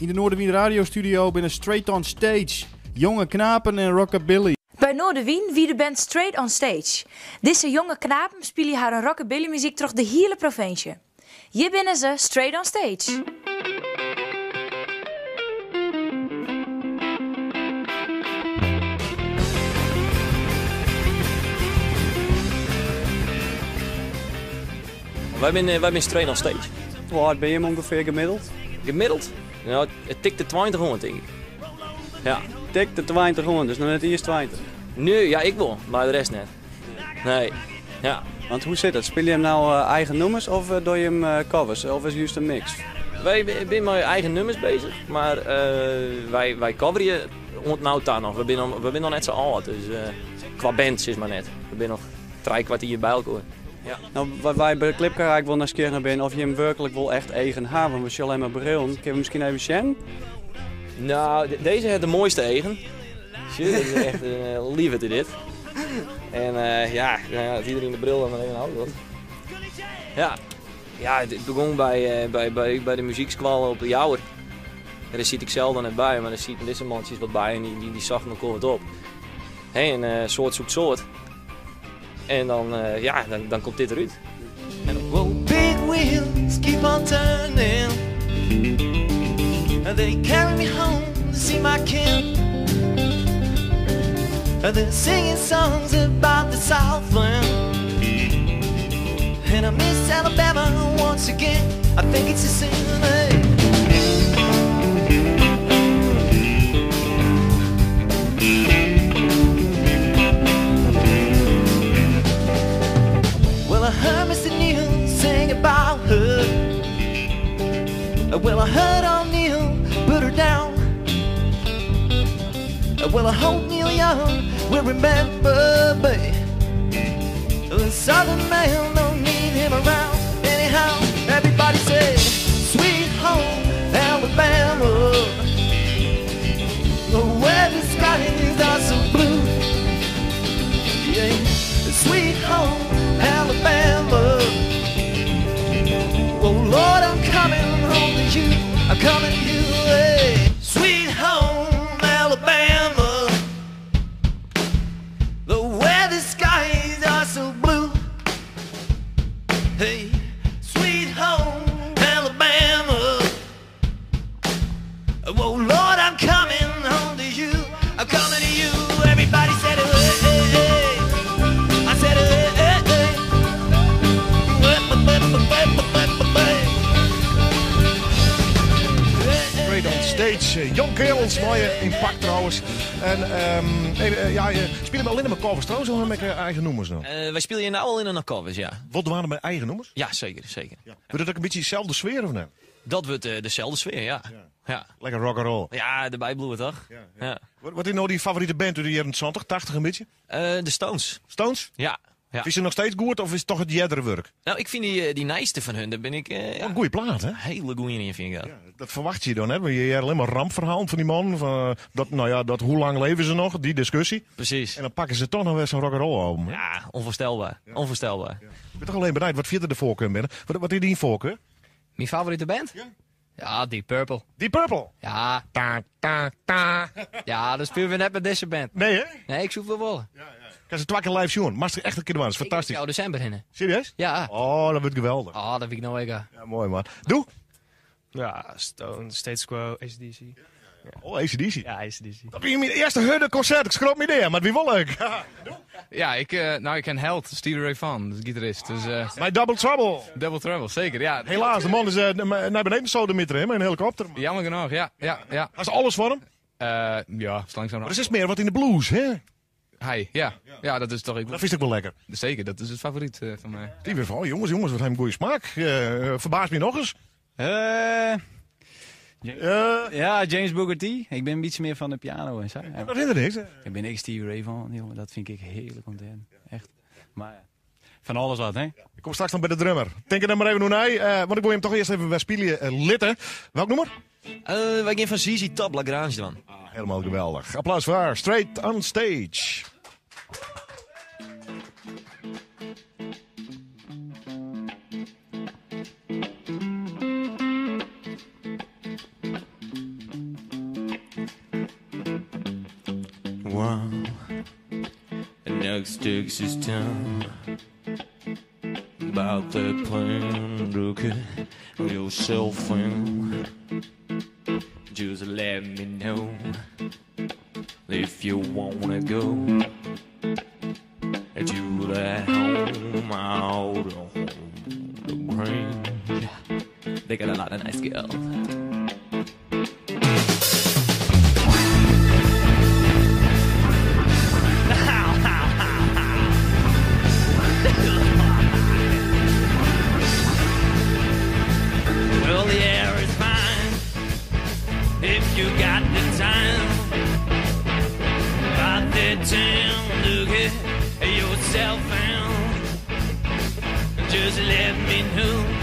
Yn de Noardewyn radiostudio binne Straight on Stage, Jonge Knapen en Rockabilly. By Noardewyn wie de band Straight on Stage. Dizze jonge knapen spylje harren rockabillymuzyk troch de hiele provinsje. Hjir binne se, Straight on Stage. Wy binne wy binne Straight on Stage. Hoe âld binne jim ûngefear gemiddeld? Gemiddeld? Nou, it tikt de 20 oan, tink ik. Ja. Tikt de 20 oan, dus noch net iens 20? Nee, ja, ik wol, mar de rest net. Nee, ja. Want hoe sit dat? Spylje jim no eigen nûmers of dogge jim covers? Of is it just in mix? Wy binne mei eigen nûmers beuzich, mar wy, wy coverje oant no ta noch. We binne, we binne noch net sa âld, dus kwa band sis mar net. We binne noch trijekwart jier by elkoar. Ja. No, wat wy by de Klipkar eigentlik wol nijsgjirrich nei binne, oft jim werklik wol echt eagen ha, want we sjogge allinnich mar brillen. Kinne we miskien even sjen? Nou, dizze hat de moaiste eagen. Sjoch, dit is echt in lieverd dit. En uh, ja, nou ja, iedereen de bril dan maar even houden. Ja, ja, it begûn by, by, by, by de muzykskoalle op de Jouwer. En dêr siet ik sels dan net by, mar dêr sieten dizze mantsjes wat by en dy, dy, dy sochten elkoar wat op. Hey, en uh, soart zoekt soart. En dan, uh, ja, dan, dan komt dit derút. And well, big wheels keep on turning. And they carry me home to see my kin. And they're singing songs about the Southland. And I miss Alabama once again. I think it's a sin. Hey. Well, I heard Mr. Neal sing about her. Well, I heard old Neil put her down. Well, I hope Neil Young will remember me. The Southern man don't need him around. Anyhow, everybody say, Sweet home Alabama. Where the skies are so blue. Yeah, sweet home Alabama. Oh Lord, I'm coming home to you. I'm coming to you. Hey. Sweet home Alabama. The where the skies are so blue. Hey, sweet home Alabama. Oh Lord, I'm coming home to you. I'm coming to you. Everybody said, hey, hey, hey. I said, hey, hey, hey. Straight on stage. Eh, Young Kerels, mooie impact trouwens. En um, even, ja, spylje jim allinne mar covers trouwens, of ha jim eigen nûmers no? Uh, wy spylje no allinne noch covers, ja. Wat dwaan mei eigen nûmers? Ja, seker, seker. Ja. Wurdt it ek in bytsje deselde sfear of net? Dat wurdt uh, deselde sfear, ja. ja. ja. Lekker rock and roll. Ja, derby bliuwe toch? Ja, ja. Wat, wat is no dyn favorite band út de jierren 70, 80 in bytsje? De Stones. Stones? Ja. Ja. Is it noch steeds goed of is it toch it eardere wurk? No, ik fyn dy, dy nijste fan hun, dêr bin ik... Uh, ja, goede plaat, hè? Hiele goede fyn ik dat. Ja, dat ferwachtsje je dan net, want je hearre allinne mar rampferhalen fan dy mannen. Fan, dat, no ja, dat, hoe lang leve se noch, dy diskusje. Precies. En dan pakke se toch noch wer sa'n rock'n'roll album. Hè? Ja, ûnfoarstelber. Ja. Ûnfoarstelber. Ja. Ik bin toch allinne benijd wat fierder de foarkar binne. Wat, wat is dyn foarkar? Myn favorite band? Ja. Ja, Deep Purple. Deep Purple? Ja. Ta, ta, ta. Ja, dat spylje we net mei dizze band. Nee, hè? Nee, ik soe it wol wolle. Ja, ja. Ik ha se twa kear live sjoen. Moatst echt in kear dwaan, dat is fantastysk. Ik desimber hinne. Serieus? Ja. Oh, dat wurdt geweldich. Oh, dat wit ik no ek. Ja, moai man. Doe? Ja, Stone, Status Quo, ACDC. Oh, ACDC. Ja, ACDC. Dat wie myn earste hurde konsert. Ik skrok my dea, mar it wie wol leuk. Ja, ik, uh, no, ik ken held Stevie Ray Vaughan, de gitarist. Dus, uh, Mei Double Trouble. Double Trouble, seker, ja. Helaas, de man is uh, nei beneden sodemitere, hè, mei in helikopter. Jammer genôch, ja. ja, ja. Hast alles fan him? Ja, langzaam. Mar it is mear wat yn de blues, hè? Hy, ja. Ja, dat is toch... Dat fynst ek wol lekker? Seker, dat is it favoryt fan my. Die weer van, jonges, jonges, wat ha jim goede smaak. Ferbaas my noch ris. Ja, James Booker T. Ik bin in bytsje mear fan de piano en sa. Dat is der niks. Ik bin ek Stevie Ray Vaughan, jonge. Dat fyn ik hearlik om te hearren. Echt. Mar ja, fan alles wat, hè? Ik kom straks noch by de drummer. Tink der mar even oer nei, want ik wol jim toch earst even wer spylje litte. Welk nûmer? Wy gean fan ZZ Top La Grange dwaan. Ah, hielendal geweldich. Applaus foar Straight on Stage. Next Texas town. About that plan, look at yourself in. Just let me know if you wanna go to that home out on the range. They got a lot of nice girls. Well, the air is fine if you got the time. But the time, look at yourself and just let me know.